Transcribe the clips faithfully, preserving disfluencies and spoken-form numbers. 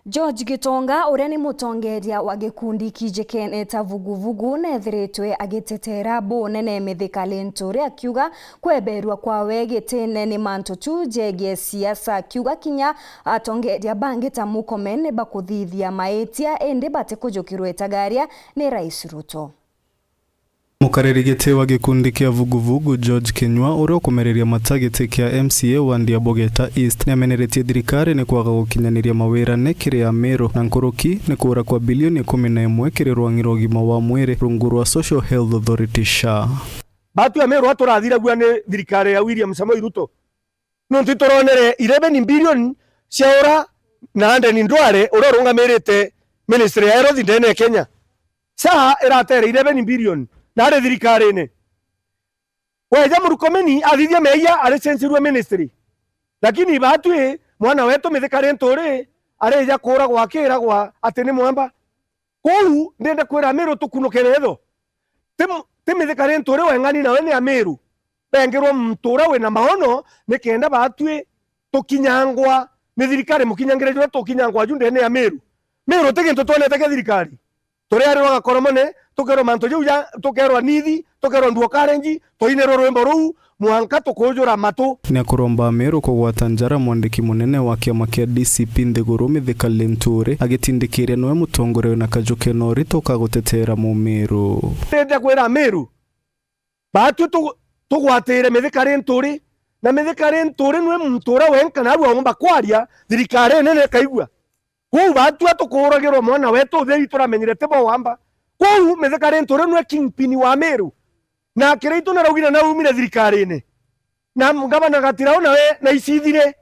George Gitonga, uria ni mutongeria wa gikundi kijikene ta Vuguvugu, nethiritwe agitetera bunene Mithika Linturi, akiuga kweberwa kwawe gitine ni mantu tu jegie siasa, akiuga kinya atongeria bangi ta Murkomen bakuthithia maitia, indi batikujukirwa itagaria ni Rais Ruto. Mukariri giti wa gikundi kia Vuguvugu, George Kinyua, uria ukumereria mata giti kia M C A wandi ya Bogeta East, niameneretie thirikari ni kwaga gukinyaniria mawirane kiri Ameru, na nkuruki ni kuura kwa bilioni ikumi na imwe kiri rwang'i rwa ugima wa mwiri rungu rwa Social Health Authority, SHA. Batu ya Meru aturathiragua ni thirikari ya William Samoei Ruto. Nontu ituronere eleven billion ciaura na Aden Duale, uria urungamirite ministry ya health ndene ya Kenya. SHA iratere eleven billion na ari thirikarine. Weja Murkomen athithia meeyia, aricenjirue ministry. Lakini batwi mwana wetu Mithika Linturi arija kuuragwa akiragwa ati ni mwamba. Kwou ndenda kwira Ameru tukunuke ritho. Ti m-, ti Mithika Linturi weng'ani nawe ni Ameru. Bengirwe muntu uria wina maono, nikenda batwi tukinyangwa ni thirikari mukinyangire juria tukinyangwa ju ndene ya Meru. Meru ti gintu twonete kia thirikari. Turiarirwa gakoromone, tukerwa mantu jau ja, tukerwa nithi, tukerwa nduo karenji, twainirwa rwimbo ruu, mwanka tukujura matu. Niakuromba Ameru kugwata njara mwandiki munene wa kiama kia D C P nthiguru Mithika Linturi, agitindikiria niwe mutongoria wina kaju kena urito ka gutetera Mumiru. Ndenda kwira Ameru, batwi tu-, tugwatire Mithika Linturi, na Mithika Linturi niwe muntu uria wenka naarua aumba kwaria, thirikari nene ikaigua. Kwou batwi tukuuragirwa mwana wetu utheri turamenyire ti bo wamba. Kwou Mithika Linturi niwe kingpin wa Meru. Na Kiraitu naraugire naumire thirikarine. Na ngavana Gatirau nawe naicithire.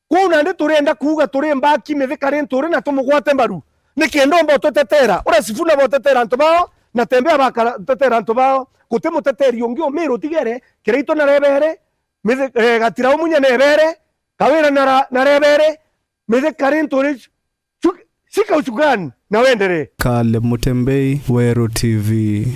Kwou nandi turenda kuuga turi mbaki Mithika Linturi na tumugwate mbaru. Nikenda omba ututetera. Uria Sifuna botetera antu bao, na Tembea bakatetera antu bao. Guti muteteri ungi o Meru utigere, Kiraitu narebere, Mithi-, eh, Gatirau Munya nebere, Kawira nara-, narebere, Mithika Linturi, shu-, shika usukani na wendere. Caleb Mutembei, Weru T V.